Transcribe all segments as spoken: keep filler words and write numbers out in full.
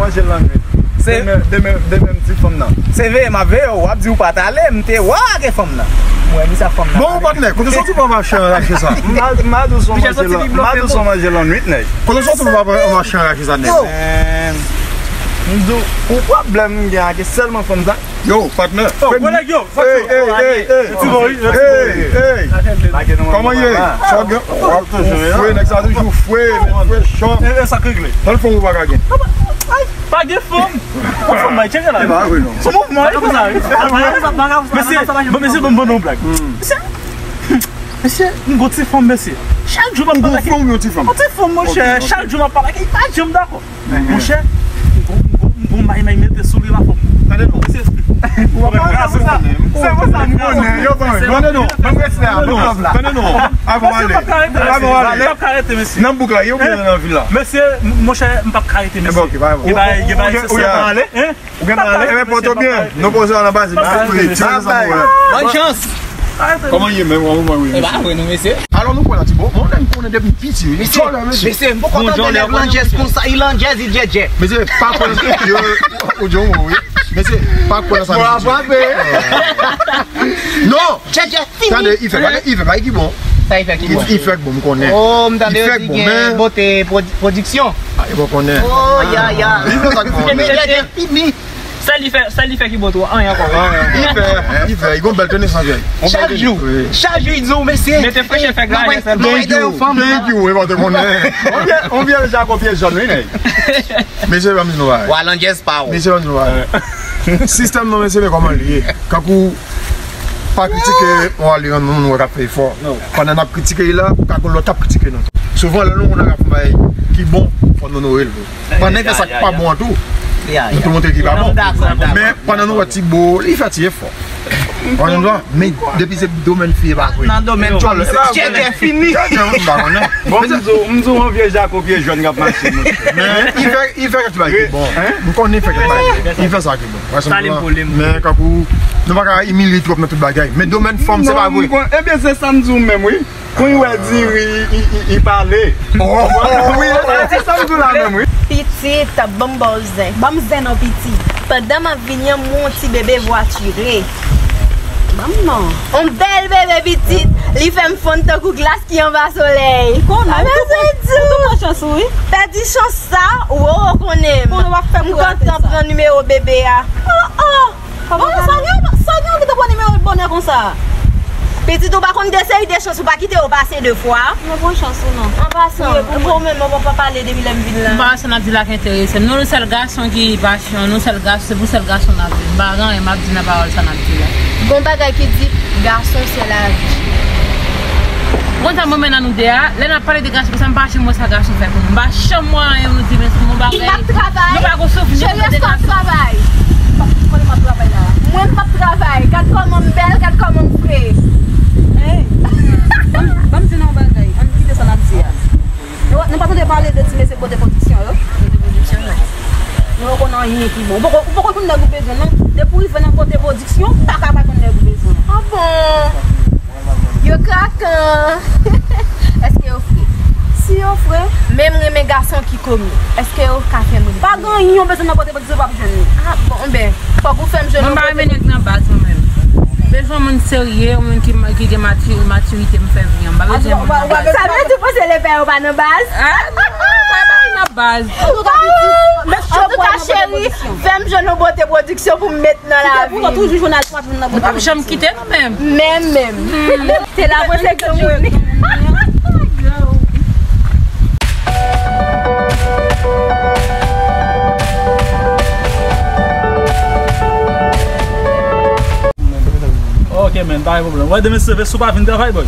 Manje lannwit. Se demen, demen, demen m di fanm nan. Se veye m ap veye w, w ap di w pa t ale, m te wè w ake fanm nan. M wè misye ak fanm nan. Bon, patnè, kote w soti pran machin anrache sa? M pa, m pa di w se yon manje lan-, m pa di w se yon manje lannwit, nèg. Kote w soti pran machin anrache sa, nèg? Yo. M di w, pou pwoblèm m gen ake sèlman fanm sa. Yo, patnè. Yo, kolèg, yo. Hey, hey, hey, hey. Hey, hey. Kòman ye? Sa gen? W ap tou fre, nèg sa toujou fre, men fre chòm. E, e sa k regle? Nan fon ou pa ka gen. Pa gen fanm. Ou fanm bay tcheke la. Se pa vre non. Se mouvman, e konsa. Mesye, bon, mesye, ban m, ban m yon blag. Mesye, mesye, m gon ti fanm, mesye. Chak jou m ap pale ak yon ti fanm. Yon ti fanm, monchè. Chak jou m ap pale ak li, li pa janm dakò. Monchè, m gon, m gon, m gon may may mete sou li la fò. Tande non. Mesye, ou pa pale sa. Se konsa nou konnen. Yo, tande non. Ban m respè a, ban m love la. Tande non. Avan w ale. Avan w ale. Nan bouk la, yo byen nan vil la. Mesye, m, monchè, m p ap ka rete, mesye. Ebyen, ok, pa bon. Ebyen, ebyen, se sa. Ou gentan ale? Hein? Ou gentan ale? Ebyen, pòte w byen. Nou poze w nan baz. Bye. Bye. Bòn chans. Kòman ye menm? Kòman ye, mesye? Ebyen, apre nou, mesye. Alò, nou pran ti bo. Mwen, m konnen depi m piti, wi. Mesye, mesye, m poko tande nèg landjèz konsa. Li landjèz, li djèdjè. Mesye, pa kwè nan sa. Yo, ou di yon mo, wi. Mesye, pa kwè nan sa. Bon, misye frape. Non. Djèdjè. Fini. Tande, Ife, gade, Ife, pa ki bon. Sa Ife ki bon. Ife bon, m konnen. Oh, m tande yo di gen Bote Prod-, Pwodiksyon. Ah, e bon konnen. Oh, ya, ya. Ife sa ki bon. Djèdjè fini. Sèl Ife, sèl Ife ki bon tou, anyen ankò. Ife, Ife, li gon bèl teni san jèn. Chak jou, chak jou, li di w, mesye. Mete frechè fè granjè sèlman. Thank you, thank you, wi, mwen te konnen. On vye, on vye Jacob pye jòn, wi, nèg. Mesye, ban m di nou bagay. Wa landjèz pa w. Mesye, ban m di nou bagay. Sistèm nan, mesye, men kòman l ye. Kankou pa kritike yon alye moun wè k ap fè efò. Pandan n ap kritike li la, pou ka gon lòt k ap kritike nou tou. Souvan, lè nou moun nan ap fè yon bagay ki bon, fò n onore l tou. Pandan l fè sa k pa bon an tou, nou tou montre l ki pa bon. Men pandan nou wè ti bo, li fè ti efò. Ou konprann sa? Men depi se domèn fi e pa vre. Nan domèn fanm, se djèdjè fini. Djèdjè, m pa konnen. Bon, m di w, m di w, yon vye Jacob pye jòn k ap mache, monchè. Men li fè, li fè kèk ti bagay ki bon. M konnen li fè kèk bagay. Li fè sa ki bon. Salim pou li. Men kankou, nou pa ka imilye twòp nan tout bagay. Men domèn fanm, se pa vre. Ebyen, se sa m di w menm, wi. Kon li wè diri, li, li, li pale. Oh, wi, se sa m di w la menm, wi. Pitit, ban m ba w zen. Ban m zen non, pitit. Pandan m ap vini an, m wè yon ti bebe vwatire. Ban m non. On bèl bebe pitit, li fè m fonn tankou glas ki anba solèy. Konnen, ou tou pran chans ou, wi. Pèdi chans sa, ou konnen m. Konnen w ap fè pou rate sa. M kontan pran nimewo bebe a. Oh, oh. Bon, sa gen, sa gen ki te pran nimewo l bonè konsa. Pitit, ou pa konn de seri de chans ou pa kite yo pase de fwa. Mwen pran chans ou non. An pasan, pou ou menm, ou pa pale depi lè m vin la. M pa wè sa n ap di la k enterese m. Nou, nou sèl gason ki pasyon, nou sèl gason, se pou sèl gason n ap viv. M pa gen anyen m ap di nan pawòl sa n ap di la. Gon bagay ki di, gason se lavi. Ou konn sa mwen men nan nou de a, lè n ap pale de gason konsa, m pa janm wè sa gason fè pou nou. M pa janm wè anyen nou di, men se yon bagay. Li p ap travay. Nou pa gon souvni de gason. Cheri, èske w ap travay? Ou konnen m ap travay la. Mwen, m p ap travay. Gad kòman m bèl, gad kòman m fre. Hey. Ban m, ban m di nou yon bagay. Ann kite sa n ap di a. Nou, nou pa tande pale de ti mesye Bote Pwodiksyon yo? Bote Pwodiksyon, non. Nou pa konn anyen ki bon. Ou poko, ou poko konn nèg ou bezwen, non. Depi w rive nan Bote Pwodiksyon, ou pa ka pa konn nèg ou bezwen. Ah bon? Yo krakan. Èske yo fre? Si yo fre. Men m renmen gason ki komi. Èske yo ka fè m ri? Pa gen anyen w bezwen nan Bote Pwodiksyon w p ap jwenn li. Ah bon, ben, fòk ou fè m jwenn yon Bote. Mwen pa renmen nèg nan baz mwen menm. Bezwen moun serye, moun ki, ki gen mati-, matirite m fè vi an. M pa bezwen moun nan baz. Sa vle di w panse lepè yo pa nan baz? Ah, non, pa, pa nan baz. Antouka, pitit, antouka, cheri, fè m jwenn yon Bote Pwodiksyon pou m met nan lavi m. Ou toujou jwenn al, w ap jwenn nan Bote Pwodiksyon. M p ap janm kite non, menm. Menm, menm. Se la pwoteksyon pou li. Ok, men, pa gen pwoblèm. Wè, demen se leve, si w pa vin travay, boy.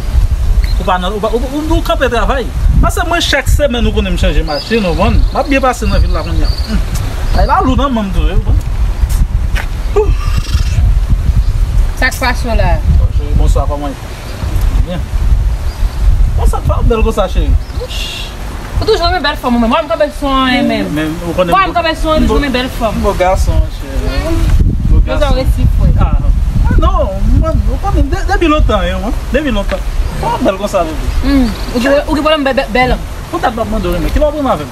Ou pa nan, ou pa, ou, ou, ou kanpe travay. Paske mwen, chak semèn, ou konnen m chanje machin, ou konprann? M ap byen pase nan vil la kounye a. Hmm. Ay, la lou nan men m tou, wi, ou konprann? Sa k pase w la? Bon, cheri, bonswa, kòman ye? Byen. Bon, sa k fè w bèl konsa, cheri? Ou toujou renmen bèl fanm ou menm. Wè m kanpe sou anyen menm. Wè m kanpe sou anyen, toujou renmen bèl fanm. M bo gason, cheri. M bo gason. Bezwen resi fre. Ah, non. Ah, non, mwen, ou konnen, de-, depi lontan, wi, mwen. Depi lontan. Fò w bèl konsa, bebe. Hmm. Ou gen, ou gen pwoblèm bè-, bè-, bèl. Poutèt m ap mande w renmen. Kilè w ap renmen avè m?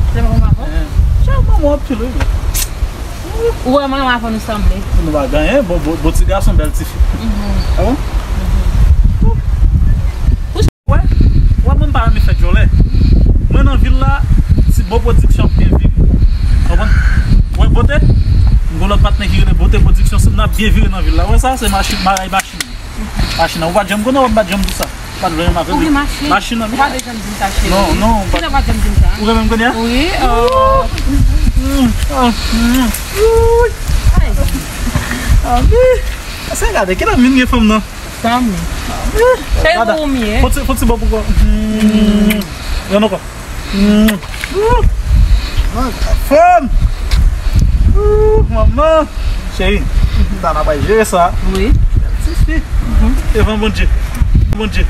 Kilè m ap renmen avè w? Eh. Chè, mwen, Bon, anpil, wi. Ou wè mwen, mwen avè nou sanble. Nou pa gen anyen, bon, bon, bon ti gason, bèl ti fi. Mhm. Ah bon? Wè, wè, mwen m pa renmen fè djòlè. Mwen nan vil la, ti bon pwodiksyon ap byen vire. Konprann? Wè, Bote, m gen lòt patnè ki rele Bote Pwodiksyon, n ap byen vire nan vil la. Wè sa, se machin, bagay machin. Machin nan, ou pa t janm konnen, ou pa t janm di sa. Ou pa t vle menm avè li. Ou gen machin? Machin nan, ou pa t janm di sa, cheri. Non, non, ou pa t janm di sa. Ou renmen m kounye a? Wi, oh. Mm, ah, mm. Ay. Ah, men, sa gade, kilè min gen fanm nan? Tanmi. Se pou ou m ye. Fon ti, fon ti bò pou kò. Hmm. Yon ankò. Hmm. Ooh. Fanm. Ooh, manman. Cheri, sa n ap jere sa. Wi. Tifi. Devan Bondye. Bondye.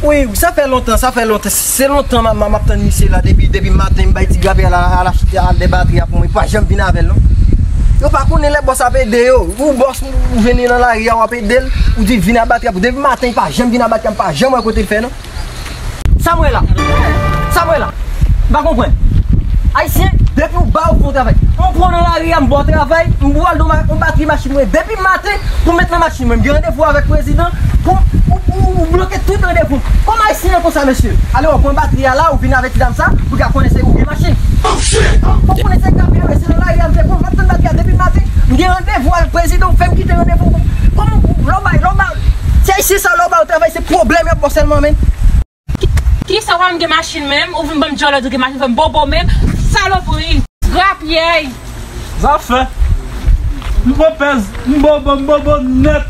Wi, sa fè lontan, sa fè lontan. Se lontan m, m, m ap tann misye la depi, depi maten, m bay ti grapyay la, al achte, al de batri a pou mwen, li pa janm vin avè l, non. Yo pa konnen lè bòs ap ede yo. Ou bòs, ou vini nan lari a, w ap ede l, ou di vin a batri a pou. Depi maten, li pa janm vin a batri a, m pa janm wè kote l fè, non. Sa m wè la? Sa m wè la? M pa konprann. Ayisyen, depi w ba, ou fè yon travay. M pran nan lari a, m ba w travay, m ba w al nan ma-, yon batri machin mwen. Depi maten, pou m met nan machin mwen, m gen randevou avèk prezidan, pou ou, ou, ou bloke tout randevou. Kòm ayisyen konsa, mesye. Alò, w pran batri a la, ou vin avèk ti dam sa, pou ka konnen se ou gen machin. Ou konnen se grapyay, se nan lari a, m te pran, m ap tann batri a depi maten. M gen randevou avèk prezidan, ou fè m kite randevou. Kòman, lè w bay, lè w bay, ti ayisyen sa, lè w ba yo travay, se pwoblèm y ap ba w sèlman, men. Kisa w pa m gen machin menm? Ou vin ban m djòlè, ou gen machin, fè m bobo menm. Salopri. Grapyay. Zafè. M pran pèz, m bobo, m bobo nèt.